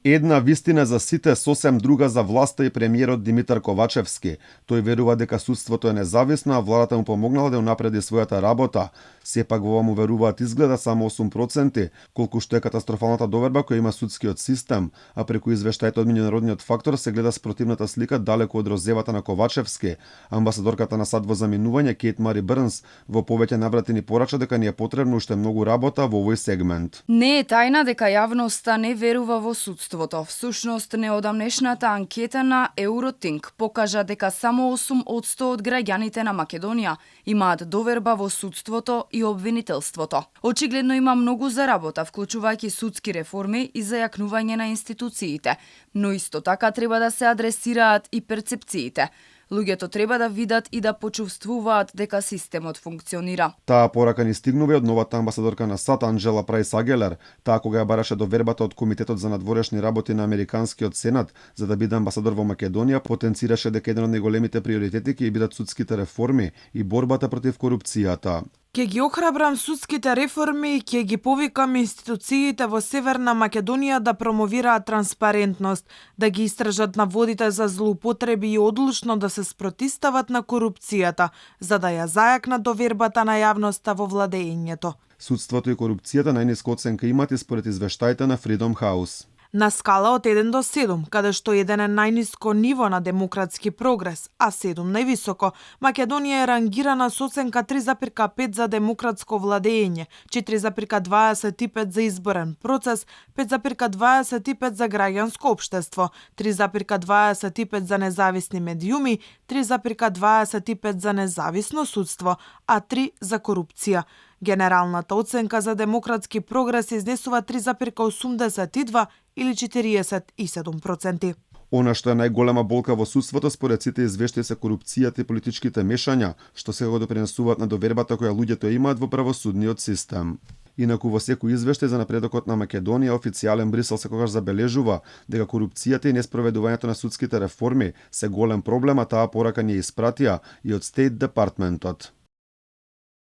Една вистина за сите, сосем друга за власта и премиерот Димитар Ковачевски. Тој верува дека судството е независно, а владата му помогнала да унапреди својата работа. Сепак во ова му веруваат изгледа само 8%, колку што е катастрофалната доверба која има судскиот систем, а преку извештајот од меѓународниот фактор се гледа спротивната слика далеку од розевата на Ковачевски. Амбасадорката на САД во заминување Кейт Мари Брнс во повеќе наврати ни порача дека ни е потребно уште многу работа во овој сегмент. Не е тајна дека јавноста не верува во судството. Всушност, неодамнешната анкета на Eurothink покажа дека само 8% од граѓаните на Македонија имаат доверба во судството и обвинителството. Очигледно има многу за работа, вклучувајќи судски реформи и зајакнување на институциите, но исто така треба да се адресираат и перцепциите. Луѓето треба да видат и да почувствуваат дека системот функционира. Таа порака ни стигнува од новата амбасадорка на САД Анджела Прайс Агелер. Таа кога ја бараше довербата од Комитетот за надворешни работи на Американскиот сенат за да биде амбасадор во Македонија, потенцираше дека еден од најголемите приоритети ќе бидат судските реформи и борбата против корупцијата. Ќе ги охрабрам судските реформи и ќе ги повикам институциите во Северна Македонија да промовираат транспарентност, да ги истражат наводите за злоупотреби и одлучно да се спротистават на корупцијата, за да ја зајакнат довербата на јавноста во владеењето. Судството и корупцијата најниска оценка имат и според извештаите на Freedom House. На скала од 1 до 7, каде што 1 е најниско ниво на демократски прогрес, а 7 највисоко, Македонија е рангирана со оценка 3,5 за демократско владење, 4,25 за изборен процес, 5,25 за граѓанско општество, 3,25 за независни медиуми, 3,25 за независно судство, а 3 за корупција. Генералната оценка за демократски прогрес изнесува 3,82 или 47%. Она што е најголема болка во судството според сите извештаи се корупцијата и политичките мешања, што сега го допринесуваат на довербата која луѓето имаат во правосудниот систем. Инаку во секој извештај за напредокот на Македонија, официјален Брисел секогаш забележува дека корупцијата и неспроведувањето на судските реформи се голем проблем, а таа порака ни ја испратија и од Стейт Департментот.